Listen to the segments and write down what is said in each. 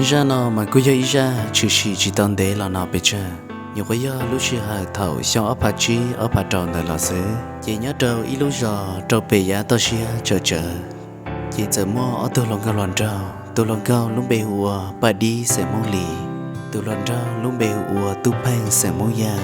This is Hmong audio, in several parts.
Zaj no mas kuj yog ib zaj tshwm sim tsis tau ntev los no pes tsawg, nyuam qhuav yog lub sij hawm thaum xyoo ob phav tsib ob phav rau ntawd los xwb. Ces nyob rau ib lub zos rau pem yav toj siab tsawm tsawv, ces txawm muaj ob tug hluas nkauj hluas nraug. Tus hluas nkauj lub npe hu ua Paj Dib xeem Hmoob Lis, tus hluas nraug lub npe hu ua Tub Pheej xeem Hmoob Yaj.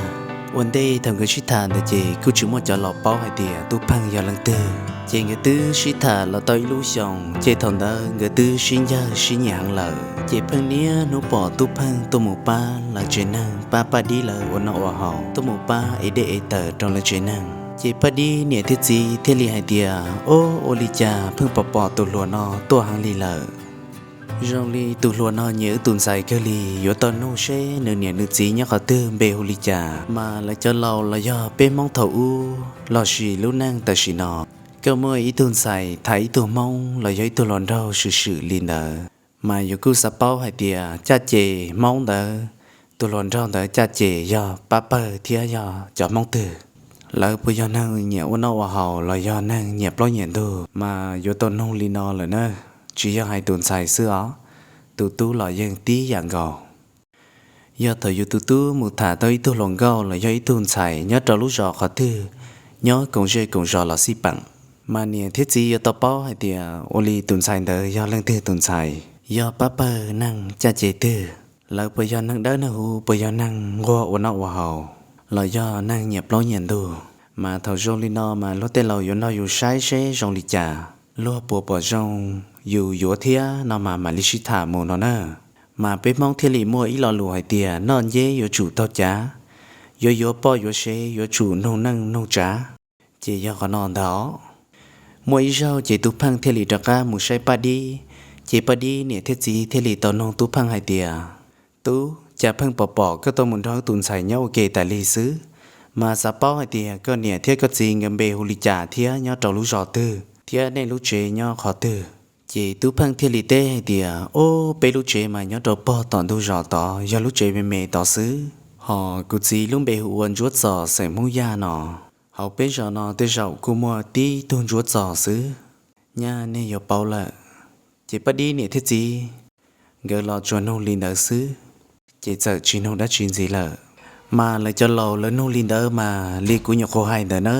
Ua ntej thaum nkawd sib tham ntawd ces kuj tsis muaj cov laus paub hais tias Tub Pheej yog leej twg, ces nkawd twb sib tham los tau ib lub xyoos, ces thaum ntawd nkawd twb sib ncawg sib nyiam heev lawm. Ces pheej niaj hnub pom Tub Pheej tuaj mus pab lawv tsev neeg, pab Paj Dib lawv ua noj ua haus, tuaj mus pab ev dej ev taws rau lawv tsev neeg. Ces Paj Dib niam thiab txiv thiaj li hais tias, Ob, ua li cas pheej pom pom tus hluas no tuaj heev li lawm? Zoo li tus hluas no nyiam wb tus ntxhais kawg li, yuav tau nug seb nws niam nws txiv nyob qhov twg, npe hu li cas, mas lawv cov laus los yog peb Hmoob thaum ub lossis lub neej tam sim no, koj muaj ib tug ntxhais tham ib tug Hmoob los yog ib tug hluas nraug swm swm li ntawd, mas yuav kuj xav paub hais tias caj ces Hmoob ntawd, tus hluas nraug ntawd caj ces yog pab pawg thiab yog cov Hmoob twg. Lawv puas yog neeg nyiam ua noj ua haus los yog neeg nyiam plaub nyiam ntug, mas yuav tau nug li no lawm na. Tsis yog hais tus ntxhais xwb os, tus tub los yeej tib yam nkaus. Yog thaum yus tus tub mus tham tau ib tug hluas nkauj los yog ib tug ntxhais nyob rau lub zos qhov twg, nyob koom zej koom zos los xij peem, mas niam thiab txiv yuav tau paub hais tias ua li tus ntxhais ntawd yog leej twg tus ntxhais, yog pab pawg neeg caj ces twg, lawv puas yog neeg dawb neeg huv, puas yog neeg nquag ua noj ua haus, los yog neeg nyiam plaub nyiam ntug. Mas thaum zoo li no mas luag tej laus yuav nrog yus saib seb zoo li cas, luag puas pom zoo yus yuav thiab no mas mam li sib tham mus no na. Mas peb Hmoob thiaj li muaj ib lo lus hais tias noj nceb yuav tsum taug cav, yuav yuav poj yuav sev yuav tsum nug neej nug tsav. Ces yog qhov no ntag os. Muaj ib zaug ces Tub Pheej thiaj li rov qab mus saib Paj Dib, ces Paj Dib niam thiab txiv thiaj li tau nug Tub Pheej hais tias, Tub, cas pheej pom pom koj tuaj mus nrog wb tus ntxhais nyob ua ke tas li xwb, mas xav paub hais tias koj niam thiab koj txiv nkawd npe hu li cas thiab nyob rau lub zos twg thiab nej lub tsev nyob qhov twg? Ces Tub Pheej thiaj li teb hais tias, Ob, peb lub tsev mas nyob rau pog tom ntug zos tod, yog lub tsev me me tod xwb. Hos kuv txiv lub npe hu ua Ntsuab Txos xeem Hmoob Yaj no. Hauv peb zos no tej zaum kuj muaj tib tug Ntsuab Txos xwb, nyaj nej yuav paub lawm. Ces Paj Dib niam thiab txiv nkawd los tsuas nug li ntawd xwb, ces txawm tsis nug dab tsi ntxiv lawm. Mas lawv cov laus lawv nug li ntawd mas li kuv nyuam qhuav hais ntawd na,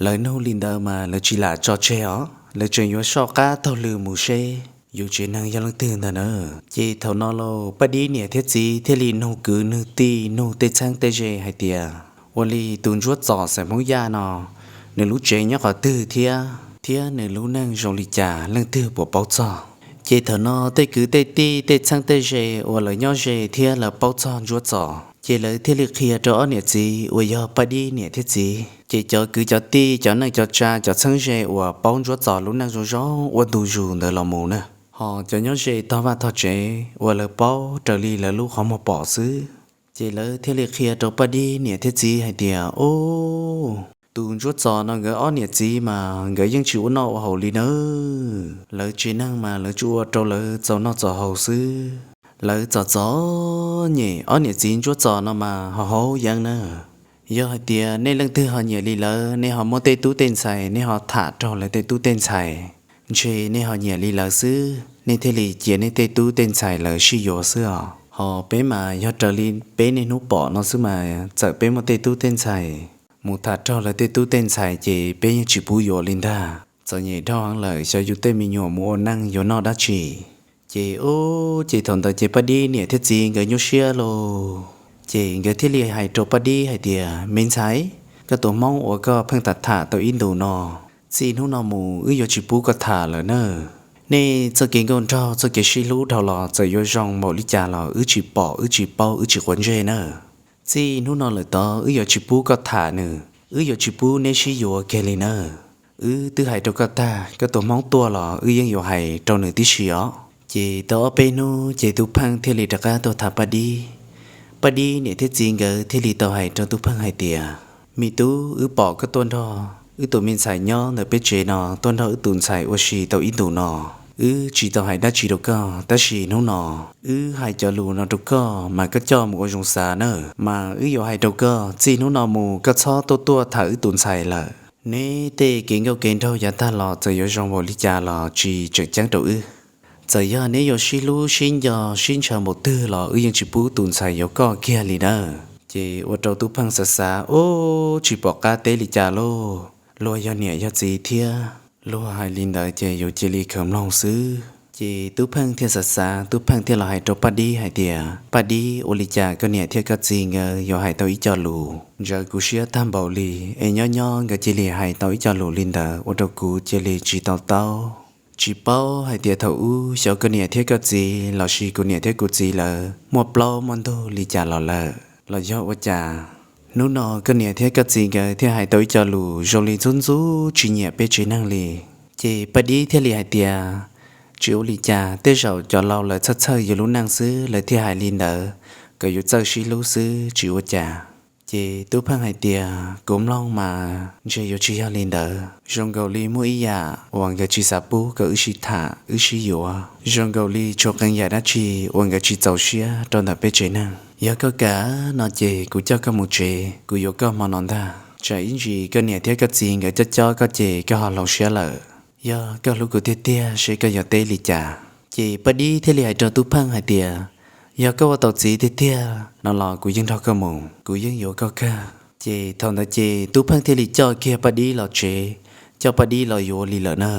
lawv nug li ntawd mas lawv tsis lam tso tseg os, lawv tseem yuav soj qab taug lw mus seb yus tsev neeg yog leej twg ntag na. Ces thaum no los Paj Dib niam thiab txiv thiaj li nug kwv nug tij nug tej txheeb tej ze hais tias, Ua li tus Ntsuab Txos xeem Hmoob Yaj no, nws lub tsev nyob qhov twg thiab, thiab nws lub neej zoo li cas leej twg puas paub txog? Ces thaum no tej kwv tej tij tej txheeb tej ze uas lawv nyob ze thiab lawv paub txog Ntsuab Txos, ces lawv thiaj li qhia rau ob niam txiv uas yog Paj Dib niam thiab txiv. Ces cov kwv cov tij cov neej cov tsa cov txheeb ze uas paub Ntsuab Txos lub neej zoo zoo ua ntu zus ntawd los mus na. Hos cov nyob ze tog vaj tog tsev uas lawv paub raws li lawv lub qhov muag pom xwb, ces lawv thiaj li qhia rau Paj Dib niam thiab txiv hais tias, Ob, tus Ntsuab Txos no nkawd ob niam txiv mas nkawd yeej tsis ua noj ua haus li nawb. Lawv tsev neeg mas lawv tsuas ua rau lawv txaus noj txaus haus xwb. Lawv txom txom nyem, ob niam txiv Ntsuab Txos no mas ho haus yeeb na. Yog hais tias nej leej twg ho nyiam li lawv, nej ho muaj tej tub tej ntxhais, nej ho tham raug lawv tej tub tej ntxhais, ntshe nej ho nyiam li lawv xwb, nej thiaj li cia nej tej tub tej ntxhais lawv sib yuav xwb os. Hos peb mas yog raws li peb niaj hnub pom no xwb mas txawm peb muaj tej tub tej ntxhais, mus tham raug lawv tej tub tej ntxhais ces peb yeej tsis pub yuav li ntag. Txom nyem dhau heev lawm, xyov yus tej me nyuam mus ua neej yuav noj dab tsi. Ces ub, ces thaum ntawd ces Paj Dib niam thiab txiv nkawd nyuaj siab lauj. Ces nkawd thiaj li hais rau Paj Dib hais tias, Me ntxhais, koj tus hmoob uas koj pheej tham tham tau ib ntus no, txij hnub no mus wb yuav tsis pub koj tham lawm na. Nej txoj kev nkauj nraug txoj kev sib hlub dhau los txawm yuav zoo npaum li cas los wb tsis pom wb tsis paub wb tsis quav ntsej na. Txij hnub no lawm tod wb yuav tsis pub koj tham nws, wb yuav tsis pub neb sib yuav kiag li nawb. Wb twb hais rau koj tag, koj tus hmoob tuaj los wb yeej yuav hais rau nws tib si os. Ces tau ob peb hnub ces Tub Pheej thiaj li rov qab tuaj tham Paj Dib. Paj Dib niam thiab txiv nkawd thiaj li tau hais rau Tub Pheej hais tias, Me tub, wb pom koj tuaj nrog wb tus me ntxhais nyob ntawm peb tsev no tuaj nrog wb tus ntxhais ua si tau ib ntus no, wb tsis tau hais dab tsi rau koj, tab sis hnub no wb hais cov lus no rau koj mas koj coj mus ua zoo xav nawb. Mas wb yuav hais rau koj, txij hnub no mus koj txhob tuaj tuaj tham wb tus ntxhais lawm. Neb tej kev nkauj kev nraug yav tag los txawm yuav zoo npaum li cas los tsis tseem ceeb rau wb. Txawm yog neb yuav sib hlub sib nco sib ntshaw npaum twg los wb yeej tsis pub tus ntxhais yuav koj kiag li nawb. Ces ua rau Tub Pheej xav xav, ub, tsis pom qab teb li cas lauj, luag yog niam yog txiv thiab, luag hais li ntawd ces yuav cia li khaws mloog xwb. Ces Tub Pheej thiaj xav xav, Tub Pheej thiaj los hais rau Paj Dib hais tias, Paj Dib, ua li cas koj niam thiab koj txiv nkawd yuav hais tau ib co lus ntsawv kuv siab tag npaum li, es nyob nyob nkawd cia li hais tau ib co lus li ntawd ua rau kuv cia li tsis tau taub, tsis paub hais tias thaum ub xyov koj niam thiab koj txiv lossis kuv niam thiab kuv txiv lawv muaj plaub muaj ntug li cas los lawm, los yog ua cas hnub no koj niam thiab koj txiv nkawd thiaj hais tau ib co lus zoo li ntxub ntxub tsis nyiam peb tsev neeg li. Ces Paj Dib thiaj li hais tias, tsis ua li cas, tej zaum cov laus lawv txhawj txhawj yus lub neej xwb lawv thiaj hais li ntawd, kom yus txawj sib hlub xwb tsis ua cas. Ces Tub Pheej hais tias, kuv mloog mas ntshe yuav tsis yog li ntawd, zoo nkaus li muaj ib yam uas nkawd tsis xav pub kom wb sib tham wb sib yuav, zoo nkaus li tshuav qee yam dab tsi uas nkawd tsis txaus siab rau ntawm peb tsev neeg. Yog koj kam no ces kuv coj koj mus tsev, kuv yuav koj hmo no ntag. Tsam ib ntsis koj niam thiab koj txiv nkawd cob cob koj ces koj ho hloov siab lawm. Yog koj hlub kuv tiag tiag seb koj yuav teb li cas. Ces Paj Dib thiaj li hais rau Tub Pheej hais tias, yog koj ua tau txiv tiag tiag no los kuv yeej nrog koj mus, kuv yeej yuav koj kawg. Ces thaum ntawd ces Tub Pheej thiaj li coj kiag Paj Dib los tsev, coj Paj Dib los yuav li lawm na.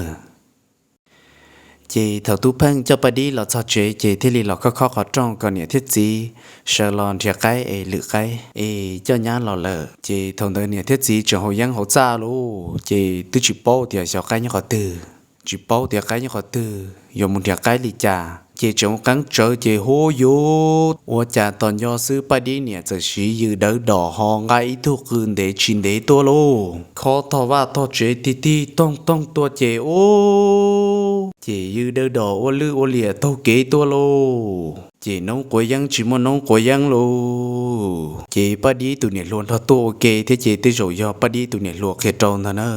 Ces thaum Tub Pheej coj Paj Dib los txog tsev ces thiaj li los khob khob qhov rooj kom niam thiab txiv sawv los nrhiav qaib es lwm qaib es coj nyab los lawm. Ces thaum ntawd niam thiab txiv tseem haus yeeb hauv txaj lauj, ces twb tsis paub tias xyov qaib nyob qhov twg, tsis paub tias qaib nyob qhov twg, yuav mus nrhiav qaib li cas, ces tseem ua qeeb tsawv ces hu yuv, ua cas tos nco xwb Paj Dib niam txawm siv yws dawv dos ho nqa ib tug qws ntev tsis ntev tuaj lauj, khob tog vaj tog tsev tig tig toog toog tuaj ces ub, ces yws dawv dos ua lwj ua liam taug kev tuaj lauj, ces noob quav yeeb tsis muaj noob quav yeeb lauj, ces Paj Dib tus niam hluas nrog tuaj ua ke thiab ces tej zaum yog Paj Dib tus niam hluas qhia rau ntag na.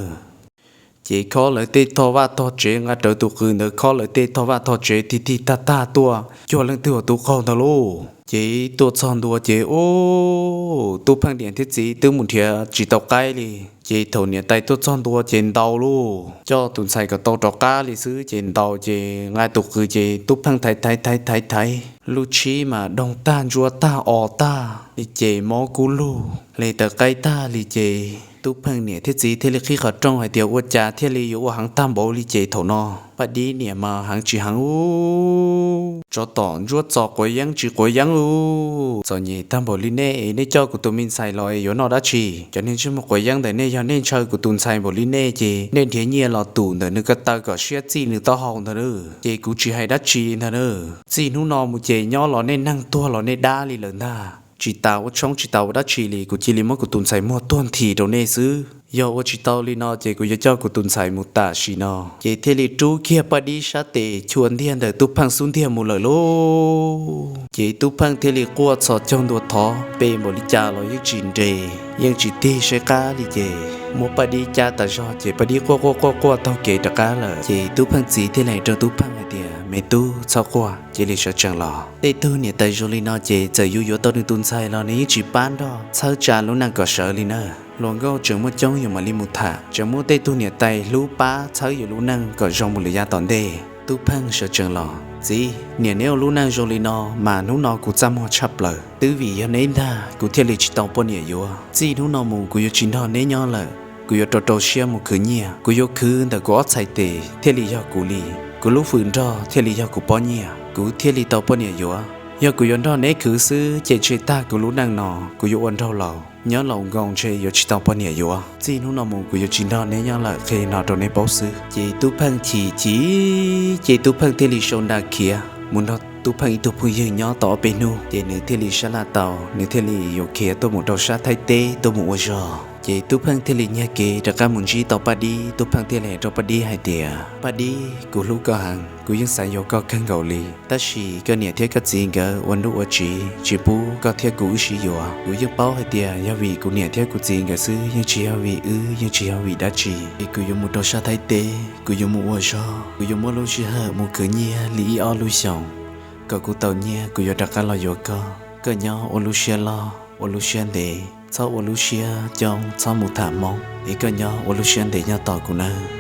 Ces khob lawv tej tog vaj tog tsev, nqa rawv tus qws ntawd khob lawv tej tog vaj tog tsev tig tig tag tag tuaj cuag leej twg ua tus qaug ntag lauj. Ces tuaj txog ntua ces ub, Tub Pheej niam thiab txiv twb mus nrhiav tsis tau qaib li. Ces thaum niam tais tuaj txog ntua ces ntaus lauj, coj tus ntxhais kom tau rov qab li xwb ces ntaus ces nqa tus qws ces Tub Pheej thaiv thaiv thaiv thaiv thaiv, lub tshib mas doog tag ntsuab tag os tag li ces mob kub lug li, tawv qaib tag li ces Tub Pheej niam thiab txiv thiaj li qhib qhov rooj hais tias ua cas thiaj li yuav ua heev tag npaum li ces thaum no Paj Dib niam mas heev tsis heev ub, tsov tom ntsuab txos quav yeeb tsis quav yeeb ub, txom nyem tag npaum li nej es nej coj kuv tus me ntxhais los es yuav noj dab tsi? Cov niag ntsej muag quav yeeb ntawm nej, yog nej ntshaw kuv tus ntxhais npaum li nej ces nej nrhiav nyiaj los tum ntawm nws ko taw kom siab txij nws taub hau ntag lauj. Ces kuv tsis hais dab tsi ntag lauj. Txij hnub no mus ces nyob los nej neeg tuag los nej dab li lawm ntag. Tsis tas ua tshoob tsis tas ua dab tsi li, kuv cia li muab kuv tus ntxhais muag tuag nthi rau nej xwb. Yog ua tsis tau li no ces kuv yuav coj kuv tus ntxhais mus tam sim no. Ces thiaj li rub kiag Paj Dib sab tes chua ntiag ntawm Tub Pheej xub ntiag mus lawm lauj. Ces Tub Pheej thiaj li quaj txhos caug ntua thov pe npaum li cas los yeej tsis nres yeej tsis tig saib qab li ces muab Paj Dib cab tas zog ces Paj Dib quaj quaj quaj quaj taug kev rov qab lawm. Ces Tub Pheej txiv thiaj li hais rau Tub Pheej hais tias, me tub, txhob quaj, cia li sawv tsees los. Tej tug niam tais zoo li no ces txawm yus yuav tau nws tus ntxhais los nws yeej tsis pab nrog txhawb tsa lub neej kom sawv li na. Hluas nkauj tseem muaj coob yus mam li mus tham, tseem muaj tej tug niam tais hlub pab txhawb yus lub neej kom zoo mus lawm yav tom ntej. Tub Pheej sawv tsees los, txiv, niam neb ua lub neej zoo li no mas hnub no kuv txaj muag tshaj plaws. Twb vim yog neb ntag kuv thiaj li tsis tau poj niam yuav. Txij hnub no mus kuv yuav tsis nrog neb nyob lawm, kuv yuav rau rau siab mus khwv nyiaj. Kuv yuav khwv ntawm kuv ob txhais tes thiaj li yog kuv li, kuv lub fwm nrog thiaj li yog kuv pob nyiaj, kuv thiaj li tau poj niam yuav. Yog kuv yuav nrog neb khwv xwb ces ntshe tag kuv lub neej no kuv yuav ua nraug laus, nyob laus nkoos ntshe yuav tsis tau poj niam yuav. Txij hnub no mus kuv yuav tsis nrog neb nyob lawm, qhia no rau neb paub xwb. Ces Tub Pheej chim chim, ces Tub Pheej thiaj li sau nra khiav mus nrog Tub Pheej ib tug phooj ywg nyob tau ob peb hnub, ces nws thiaj li sab laj tau, nws thiaj li yuav khiav tuaj mus rau sab Thaib teb tuaj mus ua zog. Ces Tub Pheej thiaj li nyiag kev rov qab mus ntsib tau Paj Dib. Tub Pheej thiaj li hais rau Paj Dib hais tias, Paj Dib, kuv hlub koj heev, kuv yeej xav yuav koj kawg nkaus li, tab sis koj niam thiab koj txiv nkawd ua nruj ua tsiv tsis pub koj thiab kuv wb sib yuav. Kuv yeej paub hais tias yog vim kuv niam thiab kuv txiv nkawd xwb, yeej tsis yog vim wb, yeej tsis yog vim dab tsi. Es kuv yuav mus rau sab Thaib teb, kuv yuav mus ua zog, kuv yuav muab lub sij hawm mus khwv nyiaj li ib ob lub xyoos, kom kuv tau nyiaj kuv yuav rov qab los yuav koj. Koj nyob ua lub siab loj ua lub siab ntev, txhob ua lub siab coob, txhob mus tham Hmoob, es koj nyob ua lub siab ntev nyob tos kuv nawb.